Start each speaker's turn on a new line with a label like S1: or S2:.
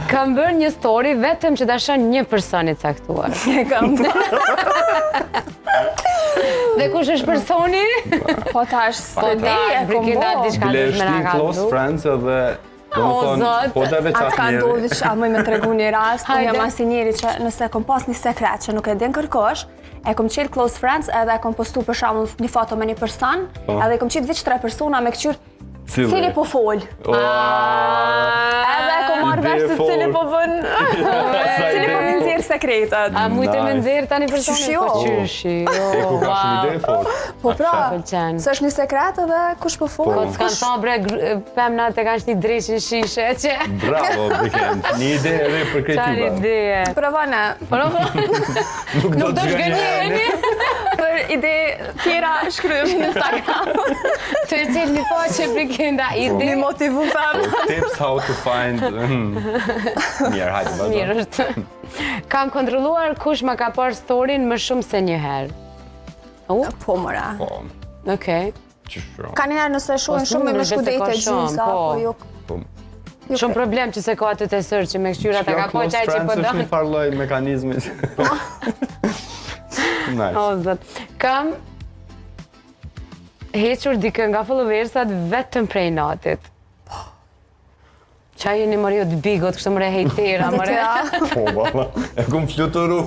S1: Kam bërë një story vetëm që ta shoh një person i caktuar.
S2: E kam
S1: Dhe kush është personi?
S2: Po tash, s'po di, e kom
S1: Brigida
S2: bo.
S1: diçka
S3: Bile
S1: duhet me
S3: shtin
S1: na ka
S3: close
S1: dru.
S3: friends edhe Do
S1: O,
S3: më thonë,
S1: Zot.
S3: po dhe veç
S2: Atë
S3: atë
S2: ka
S3: njeri.
S2: ndodhur që a më me tregu një rast, unë jam
S1: Hajde.
S2: asi njeri që nëse kom pas një sekret që nuk e din kërkosh, e kom qelë close friends edhe e kom postu për shembull një foto me një person,
S3: Po.
S2: edhe i kom qetë veç tre persona me këqyr
S3: Cili?
S2: cili po fol.
S3: Ua,
S2: Edhe e kom marrë
S3: Ide
S2: vesh
S3: e
S2: se cili
S3: fort.
S2: po bën,
S3: Sa
S2: cili po
S3: ide
S2: më
S3: e
S2: nxjerr sekretet.
S1: A mujtë me
S3: Nice.
S1: nxjerr tani personin?
S2: Qysh jo?
S1: Po qysh jo.
S3: E ku ka shumë ide e fort.
S2: Po pra,
S1: Pëlqen.
S2: se është një sekret edhe kush po fol.
S3: Po.
S1: S'kan thonë bre, femnat e kanë shti dreqin shishe, që...
S3: Bravo, Brikend. Një ide e re për krejt
S1: Qarë
S3: juve.
S1: ideje.
S2: Provone,
S1: Provo,
S3: Nuk
S1: nuk do zhgënjeni.
S2: për ide tjera shkruajmë në Instagram.
S1: Të e qelë një faqe Brigenda, ide.
S2: Mi motivu femna.
S3: Tips how to find... Hmm. Mirë, hajde, vazhdo.
S1: Mirë është. Kam kontrolluar kush ma ka parë storyn më shumë se një herë. U,
S2: Po mora.
S3: Po,
S1: okej.
S3: qysh jo.
S2: Ka një herë nëse shohin
S1: Po,
S2: shumë me
S1: s'mundesh
S2: shku
S1: bese
S2: deri
S1: ka
S2: te
S1: shumë,
S2: gjysa,
S1: po.
S2: po jo.
S3: Po.
S1: Shumë problem që se ka atë të search me këshyra ta
S3: Kjo
S1: ka po
S3: close
S1: qaj që po
S3: friends është
S1: don.
S3: një farë lloj mekanizmi. Nice.
S1: O, zot. Kam hequr dikë nga followersat vetëm prej natit. Qa jeni more jo të bigot, kështu more hejtera, more.
S3: Po, valla, e kum fluturu.